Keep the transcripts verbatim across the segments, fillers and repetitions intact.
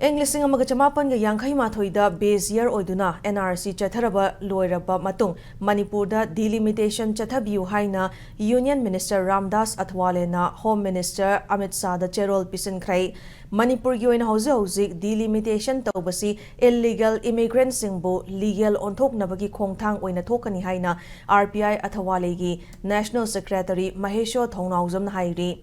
ꯏꯪ ꯂꯤꯁꯤꯡ ꯑꯃꯒ ꯆꯃꯥꯄꯟꯒ ꯌꯥꯡꯈꯩ ꯃꯥꯊꯣꯏꯗ base year ꯑꯣꯏꯗꯨꯅ N R C ꯆꯠꯊꯔꯕ ꯂꯣꯏꯔꯕ ꯃꯇꯨꯡ ꯃꯅꯤꯄꯨꯔꯗ delimitation ꯆꯠꯊꯕꯤꯌꯨ ꯍꯥꯏꯅ Union Minister Ramdas ꯑꯊꯋꯥꯂꯦꯅ Home Minister Amit ꯁꯥꯍꯗ ꯆꯦꯔꯣꯜ ꯄꯤꯁꯤꯟꯈ꯭ꯔꯦ꯫ ꯃꯅꯤꯄꯨꯔꯒꯤ ꯑꯣꯏꯅ ꯍꯧꯖꯤꯛ ꯍꯧꯖꯤꯛ delimitation ꯇꯧꯕꯁꯤ illegal immigrantꯁꯤꯡꯕꯨ legal ꯑꯣꯟꯊꯣꯛꯅꯕꯒꯤ ꯈꯣꯡꯊꯥꯡ ꯑꯣꯏꯅ ꯊꯣꯛꯀꯅꯤ ꯍꯥꯏꯅ R P I ꯑꯊꯋꯥꯂꯦꯒꯤ National Secretary ꯃꯍꯦꯁꯣ ꯊꯧꯅꯥꯎꯖꯝꯅ ꯍꯥꯏꯔꯤ꯫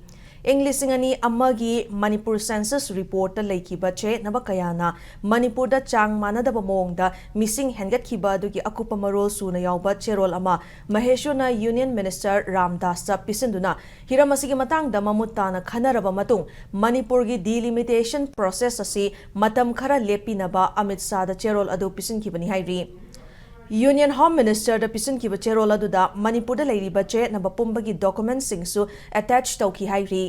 ꯏꯪ ꯂꯤꯁꯤꯡ ꯑꯅꯤ ꯑꯃꯒꯤ ꯃꯅꯤꯄꯨꯔ census reportꯇ ꯂꯩꯈꯤꯕ ꯆꯌꯦꯠꯅꯕ ꯀꯌꯥꯅ ꯃꯅꯤꯄꯨꯔꯗ ꯆꯥꯡ ꯃꯥꯟꯅꯗꯕ ꯃꯑꯣꯡꯗ ꯃꯤꯁꯤꯡ ꯍꯦꯟꯒꯠꯈꯤꯕ ꯑꯗꯨꯒꯤ ꯑꯀꯨꯞꯄ ꯃꯔꯣꯜ ꯁꯨꯅ ꯌꯥꯎꯕ ꯆꯦꯔꯣꯜ ꯑꯃ ꯃꯍꯦꯁꯣꯅ Union Minister ꯔꯥꯝꯗꯥꯁꯇ ꯄꯤꯁꯤꯟꯗꯨꯅ ꯍꯤꯔꯝ ꯑꯁꯤꯒꯤ ꯃꯇꯥꯡꯗ ꯃꯃꯨꯠ ꯇꯥꯅ ꯈꯟꯅꯔꯕ ꯃꯇꯨꯡ ꯃꯅꯤꯄꯨꯔꯒꯤ delimitation process ꯑꯁꯤ ꯃꯇꯝ ꯈꯔ ꯂꯦꯞꯄꯤꯅꯕ ꯑꯃꯤꯠ ꯁꯥꯍꯗ ꯆꯦꯔꯣꯜ ꯑꯗꯨ ꯄꯤꯁꯤꯟꯈꯤꯕꯅꯤ ꯍꯥꯏꯔꯤ꯫ Union Home Ministerꯗ ꯄꯤꯁꯤꯟꯈꯤꯕ ꯆꯦꯔꯣꯜ ꯑꯗꯨꯗ ꯃꯅꯤꯄꯨꯔꯗ ꯂꯩꯔꯤꯕ ꯆꯌꯦꯠꯅꯕ ꯄꯨꯝꯕꯒꯤ documentꯁꯤꯡꯁꯨ attach ꯇꯧꯈꯤ ꯍꯥꯏꯔꯤ꯫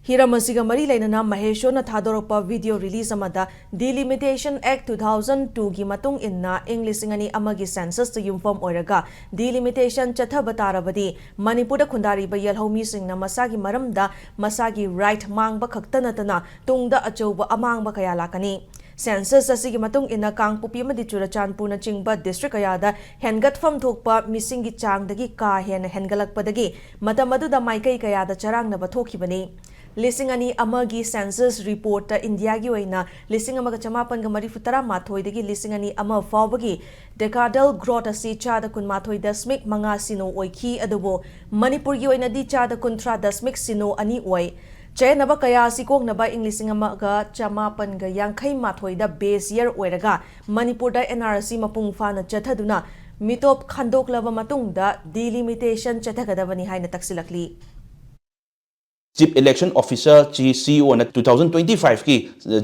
ꯍꯤꯔꯝ ꯑꯁꯤꯒ ꯃꯔꯤ ꯂꯩꯅꯅ ꯃꯍꯦꯁꯣꯅ ꯊꯥꯗꯣꯔꯛꯄ video release ꯑꯃꯗ Delimitation Act two thousand twoꯒꯤ ꯃꯇꯨꯡ ꯏꯟꯅ ꯏꯪ ꯂꯤꯁꯤꯡ ꯑꯅꯤ ꯑꯃꯒꯤ censusꯇ ꯌꯨꯝꯐꯝ ꯑꯣꯏꯔꯒ delimitation ꯆꯠꯊꯕ ꯇꯥꯔꯕꯗꯤ ꯃꯅꯤꯄꯨꯔꯗ ꯈꯨꯟꯗꯥꯔꯤꯕ ꯌꯦꯜꯍꯧꯃꯤꯁꯤꯡꯅ ꯃꯁꯥꯒꯤ ꯃꯔꯝꯗ ꯃꯁꯥꯒꯤ right ꯃꯥꯡꯕ ꯈꯛꯇ ꯅꯠꯇꯅ ꯇꯨꯡꯗ ꯑꯆꯧꯕ ꯑꯃꯥꯡꯕ ꯀꯌꯥ ꯂꯥꯛꯀꯅꯤ꯫ Census ꯑꯁꯤꯒꯤ ꯃꯇꯨꯡ ꯏꯟꯅ ꯀꯥꯡꯄꯣꯛꯄꯤ ꯑꯃꯗꯤ ꯆꯨꯔꯆꯥꯟꯄꯨꯔꯅꯆꯤꯡꯕ district ꯀꯌꯥꯗ ꯍꯦꯟꯒꯠꯐꯝ ꯊꯣꯛꯄ ꯃꯤꯁꯤꯡꯒꯤ ꯆꯥꯡꯗꯒꯤ ꯀꯥ ꯍꯦꯟꯅ ꯍꯦꯟꯒꯠꯂꯛꯄꯗꯒꯤ ꯃꯇꯝ ꯑꯗꯨꯗ ꯃꯥꯏꯀꯩ ꯀꯌꯥꯗ ꯆꯔꯥꯡꯅꯕ ꯊꯣꯛꯈꯤꯕꯅꯤ꯫ ꯂꯤꯁꯤꯡ ꯑꯅꯤ ꯑꯃꯒꯤ census reportꯇ ꯏꯟꯗꯤꯌꯥꯒꯤ ꯑꯣꯏꯅ ꯂꯤꯁꯤꯡ ꯑꯃꯒ ꯆꯃꯥꯄꯟꯒ ꯃꯔꯤꯐꯨ ꯇꯔꯥꯃꯥꯊꯣꯏꯗꯒꯤ ꯂꯤꯁꯤꯡ ꯑꯅꯤ ꯑꯃ ꯐꯥꯎꯕꯒꯤ decadal growth ꯑꯁꯤ ꯆꯥꯗ ꯀꯨꯟꯃꯥꯊꯣꯏ ꯗꯁꯃꯤꯛ ꯃꯉꯥ ꯁꯤꯅꯣ ꯑꯣꯏꯈꯤ, ꯑꯗꯨꯕꯨ ꯃꯅꯤꯄꯨꯔꯒꯤ ꯑꯣꯏꯅꯗꯤ ꯆꯥꯗ ꯀꯨꯟꯊ꯭ꯔꯥ ꯗꯁꯃꯤꯛ ꯁꯤꯅꯣ ꯑꯅꯤ ꯑꯣꯏ꯫ ꯆꯌꯦꯠꯅꯕ ꯀꯌꯥ ꯑꯁꯤ ꯀꯣꯛꯅꯕ ꯏꯪ ꯂꯤꯁꯤꯡ ꯑꯃꯒ ꯆꯃꯥꯄꯟꯒ ꯌꯥꯡꯈꯩ ꯃꯥꯊꯣꯏꯗ base year ꯑꯣꯏꯔꯒ ꯃꯅꯤꯄꯨꯔꯗ N R C ꯃꯄꯨꯡ ꯐꯥꯅ ꯆꯠꯊꯗꯨꯅ ꯃꯤꯇꯣꯞ ꯈꯟꯗꯣꯛꯂꯕ ꯃꯇꯨꯡꯗ delimitation ꯆꯠꯊꯒꯗꯕꯅꯤ ꯍꯥꯏꯅ ꯇꯛꯁꯤꯜꯂꯛꯂꯤ꯫ Chief Election Officer ꯆꯤ, CEOꯅ two thousand twenty fiveꯀꯤ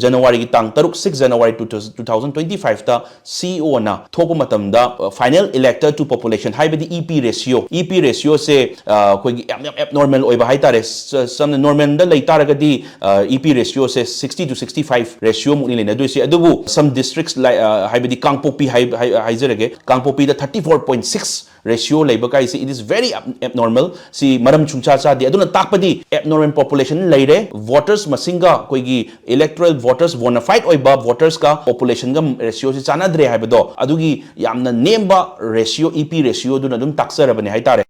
Januaryꯒꯤ ꯇꯥꯡ ꯇꯔꯨꯛ, six January two thousand twenty fiveꯇ CEOꯅ ꯊꯣꯛꯄ ꯃꯇꯝꯗ, ꯑ, final elector to population ꯍꯥꯏꯕꯗꯤ E P ratio, E P ratioꯁꯦ, ꯑ, ꯑꯩꯈꯣꯏꯒꯤ ꯌꯥꯝ, ꯌꯥꯝ abnormal ꯑꯣꯏꯕ ꯍꯥꯏꯇꯥꯔꯦ꯫ ꯁ-, ꯁꯝꯅ normalꯗ ꯂꯩ ꯇꯥꯔꯒꯗꯤ, ꯑ, E P ratioꯁꯦ sixty to sixty five ratio ꯃꯨꯛꯅꯤ ꯂꯩꯅꯗꯣꯏꯁꯦ꯫ ꯑꯗꯨꯕꯨ some districts ꯂꯥꯏ-, ꯑ, ꯍꯥꯏꯕꯗꯤ ꯀꯥꯡꯄꯣꯛꯄꯤ ꯍꯥꯏ-, ꯍꯥꯏ-, ꯍꯥꯏꯖꯔꯒꯦ, ꯀꯥꯡꯄꯣꯛꯄꯤꯗ thirty four point six ratio ꯂꯩꯕ ꯀꯥꯏꯁꯦ, it is very ab-, abnormal꯫ ꯁꯤ ꯃꯔꯝ ꯁꯨꯡꯆꯥ ꯆꯥꯗꯦ꯫ ꯑꯗꯨꯅ ꯇꯥꯛꯄꯗꯤ abnormal population ꯂꯩꯔꯦ, voters ꯃꯁꯤꯡꯒ ꯑꯩꯈꯣꯏꯒꯤ electoral voters, bona fide ꯑꯣꯏꯕ votersꯀ populationꯒ ratioꯁꯤ ꯆꯥꯟꯅꯗ꯭ꯔꯦ ꯍꯥꯏꯕꯗꯣ, ꯑꯗꯨꯒꯤ ꯌꯥꯝꯅ ꯅꯦꯝꯕ ratio, E P ratio ꯑꯗꯨꯅ ꯑꯗꯨꯝ ꯇꯥꯛꯆꯔꯕꯅꯦ ꯍꯥꯏꯇꯥꯔꯦ꯫